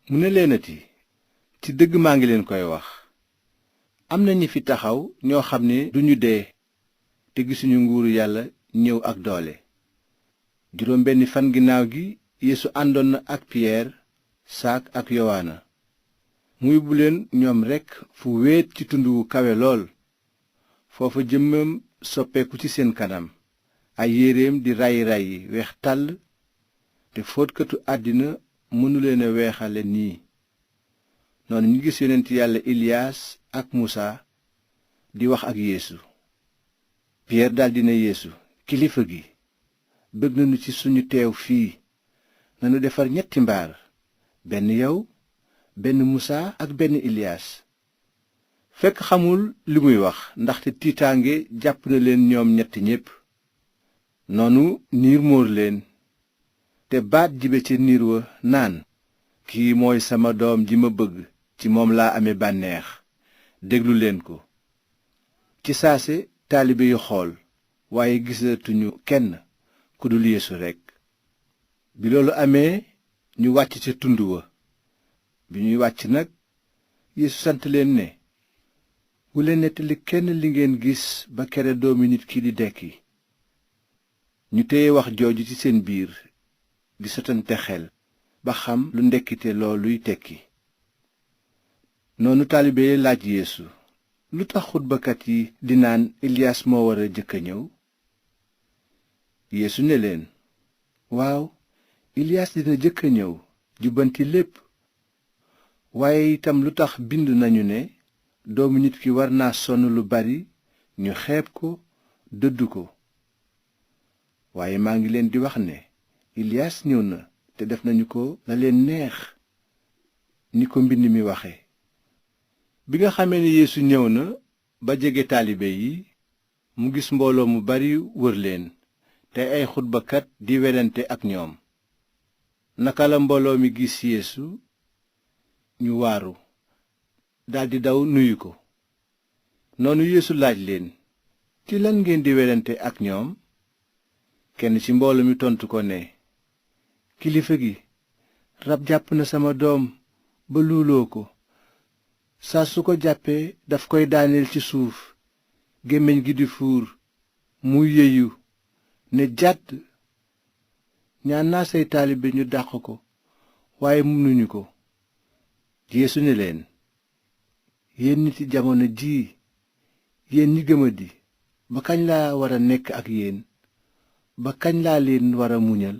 mu ne leenati ci dëgg maa ngi leen koy wax am na ñi fi taxaw ñoo xam ne duñu dee te gisuñu nguuru yàlla ñëw ak doole. juróom benni fan ginnaaw gi Yeesu àndoon na ak Piyeer saak ak Yowaana mu yóbbu leen ñoom rekk fu wéet ci tund wu kawe lool. foofa jëmmam soppeeku ci seen kanam ay yéreem di ràyyi ràyyi weex tàll te fóotkatu àddina mënuleen a weexale nii. noonu ñu gis yonent yàlla Iliyaas ak Musaa di wax ak Yeesu. Piyeer daldi ne Yeesu, kilifa gi, bëgg nañu ci suñu teew fii nanu defar 3 mbaar, benn yow, benn Musaa ak benn Iliyaas. fekk xamul li muy wax ndaxte tiitaange jàpp na leen ñoom ñett ñépp. noonu niir móor leen te baat jibe ca niir wa naan, kii mooy sama doom ji ma bëgg, ci moom laa ame bànneex, déglu leen ko. ci saase taalibe yu xool waaye gisatuñu kenn ku dul Yeesu rekk. bi loolu amee ñu wàcc ca tund wa. bi ñuy wàcc nag Yeesu sant leen ne, bu leen nettali kenn li ngeen gis ba kere doomi nit ki di dekki. ñu téye wax jooju ci seen biir di sotante xel ba xam lu ndekkite looluy tekki. noonu taalibe yi laaj Yeesu, lu tax xutbakat yi di naan Iliyaas moo war a jëkk a ñëw? Yeesu ne leen, waaw, Iliyaas dina jëkk a ñëw jubbanti lépp. waaye itam lu tax bind nañu ne doomu nit ki war naa sonn lu bari ñu xeeb ko dëddu ko. waaye maa ngi leen di wax ne Iliyaas ñëw na te def nañu ko la leen neex ni ko mbind mi waxe. bi nga xamee ne Yeesu ñëw na ba jege taalibe yi mu gis mbooloo mu bari wër leen te ay xutbakat di werante ak ñoom. naka la mbooloo mi gis Yeesu ñu waaru daldi daw nuyu ko. noonu Yeesu laaj leen, ci lan ngeen di werante ak ñoom? kenn ci mbooloo mi tontu ko ne, kilifa gi, rab jàpp na sama doom ba luuloo ko. saa su ko jàppee daf koy daaneel ci suuf, gémmiñ gi di fuur, muy yeyu ne jàdd. ñaan naa say taalibe ñu dàq ko waaye mënuñu ko. Yeesu ne leen, yéen niti jamono jii, yéen ñi gëmadi, ba kañ laa war a nekk ak yéen? ba kañ laa leen war a muñal?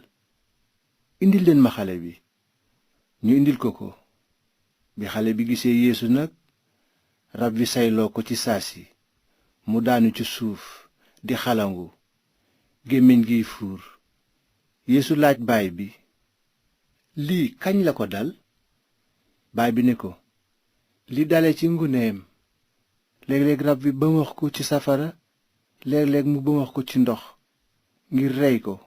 indil leen ma xale bi. ñu indil ko ko. bi xale bi gisee Yeesu nag, rab wi sayloo ko ci saasi, mu daanu ci suuf di xalangu, gémmiñ giy fuur. Yeesu laaj baay bi, lii kañ la ko dal? baay bi ne ko, li dale ci nguneem. léeg-léeg rab wi bëmax ko ci safara, léeg-léeg mu bëmax ko ci ndox ngir rey ko.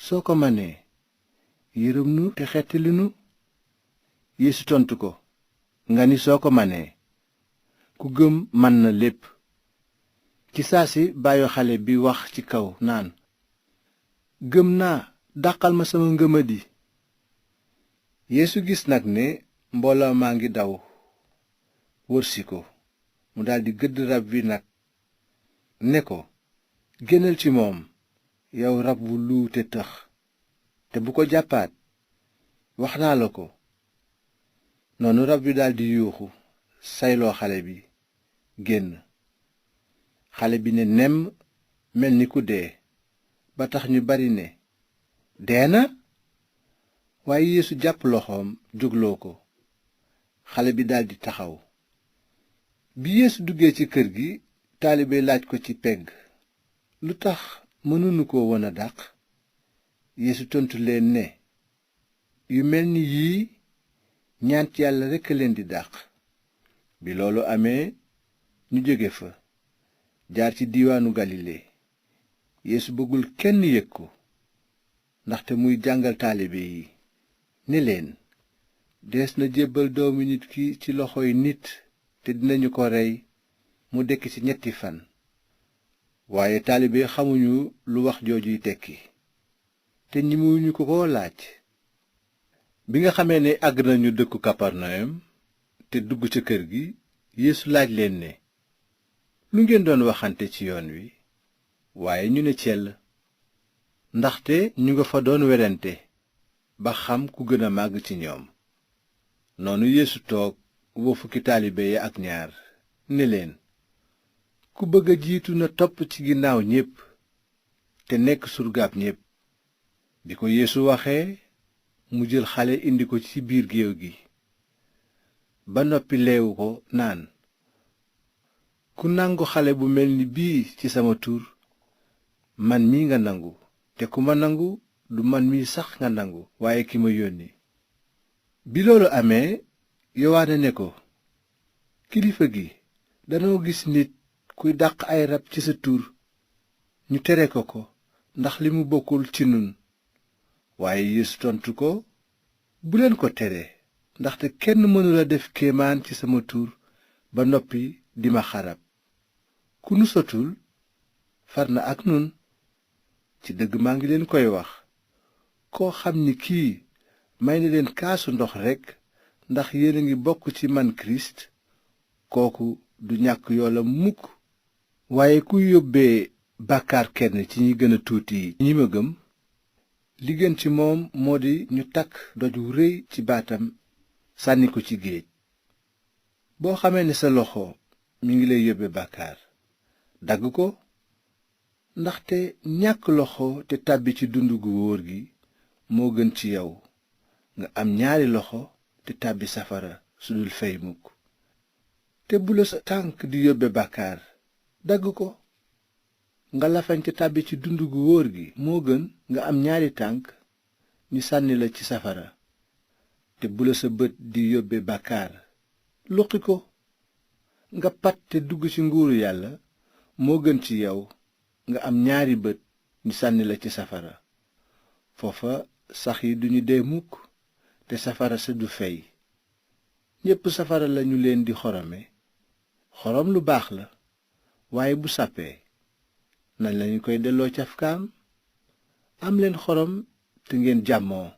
soo ko manee yërëm nu te xettali nu. Yeesu tontu ko, nga ni soo ko manee? ku gëm man na lépp. ci saasi baayu xale bi wax ci kaw naan, gëm naa, dàqal ma sama ngëmadi. Yeesu gis nag ne mbooloo maa ngi daw wërsi ko, mu daldi gëdd rab wi nag ne ko, génnal ci moom, yow rab wu luu te tëx, te bu ko jàppaat. wax naa la ko. noonu rab wi daldi yuuxu sayloo xale bi génn. xale bi ne nemm mel ni ku dee, ba tax ñu bari ne, dee na? waaye Yeesu jàpp loxoom jógloo ko. xale bi daldi taxaw. bi Yeesu duggee ci kër gi, taalibe laaj ko ci pegg, lu tax mënuñu ko won a dàq? Yeesu tontu leen ne, yu mel ni yii ñaant yàlla rekk a leen di dàq. bi loolu amee ñu jóge fa jaar ci diiwaanu Galile. Yeesu bëggul kenn yëg ko, ndaxte muy jàngal taalibe yi ne leen, dees na jébbal doomu nit ki ci loxoy nit te dinañu ko rey, mu dekki ci 3 fan. waaye taalibe xamuñu lu wax joojuy tekki te ñemewuñu ko laaj. bi nga xamee ne àgg nañu dëkku Kaparnayom te dugg ca kër gi, Yeesu laaj leen ne, lu ngeen doon waxante ci yoon wi? waaye ñu ne cell, ndaxte ñu nga fa doon werante ba xam ku gën a màgg ci ñoom. noonu Yeesu toog woo fukki taalibe ya ak ñaar ne leen, ku bëgg a jiitu na topp ci ginnaaw ñépp te nekk surgaab ñépp. bi ko Yeesu waxee, mu jël xale indi ko ci biir géew gi ba noppi leewu ko naan, ku nangu xale bu mel ni bii ci sama tur, man mi nga nangu, te ku ma nangu du man mi sax nga nangu, waaye ki ma yónni. bi loolu amee, Yowaana ne ko, kilifa gi, danoo gis nit kuy dàq ay rab ci sa tur, ñu tere ko ko ndax li mu bokkul ci nun. waaye Yeesu tontu ko, bu leen ko tere, ndaxte kenn mënula def kéemaan ci sama tur ba noppi di ma xarab. ku nu sotul far na ak nun. ci dëgg maa ngi leen koy wax, koo xam ni kii may na leen kaasu ndox rekk ndax yéen a ngi bokk ci man Kirist, kooku du ñàkk yoolam mukk. waaye ku yóbbee bàkkaar kenn ci ñi gën a tuuti ñi ma gëm, li gën ci moom moo di ñu takk doj wu rëy ci baatam sànni ko ci géej. boo xamee ne sa loxo mi ngi lay yóbbe bàkkaar, dagg ko, ndaxte ñàkk loxo te tàbbi ci dund gu wóor gi moo gën ci yow nga am ñaari loxo te tàbbi safara su dul fey mukk. te bu la sa tànk di yóbbe bàkkaar, dagg ko. nga lafañ te tàbbi ci dund gu wóor gi moo gën nga am ñaari tànk ñu sànni la ci safara. te bu la sa bët di yóbbe bàkkaar, luqi ko. nga pat te dugg ci nguuru yàlla moo gën ci yow nga am ñaari bët ñu sànni la ci safara. foofa sax yi duñu dee mukk te safara sa du fey. ñépp safara lañu leen di xorome. xorom lu baax la, waaye bu sàppee nañ lañu koy delloo cafkaam. am leen xorom te ngeen jàmmoo.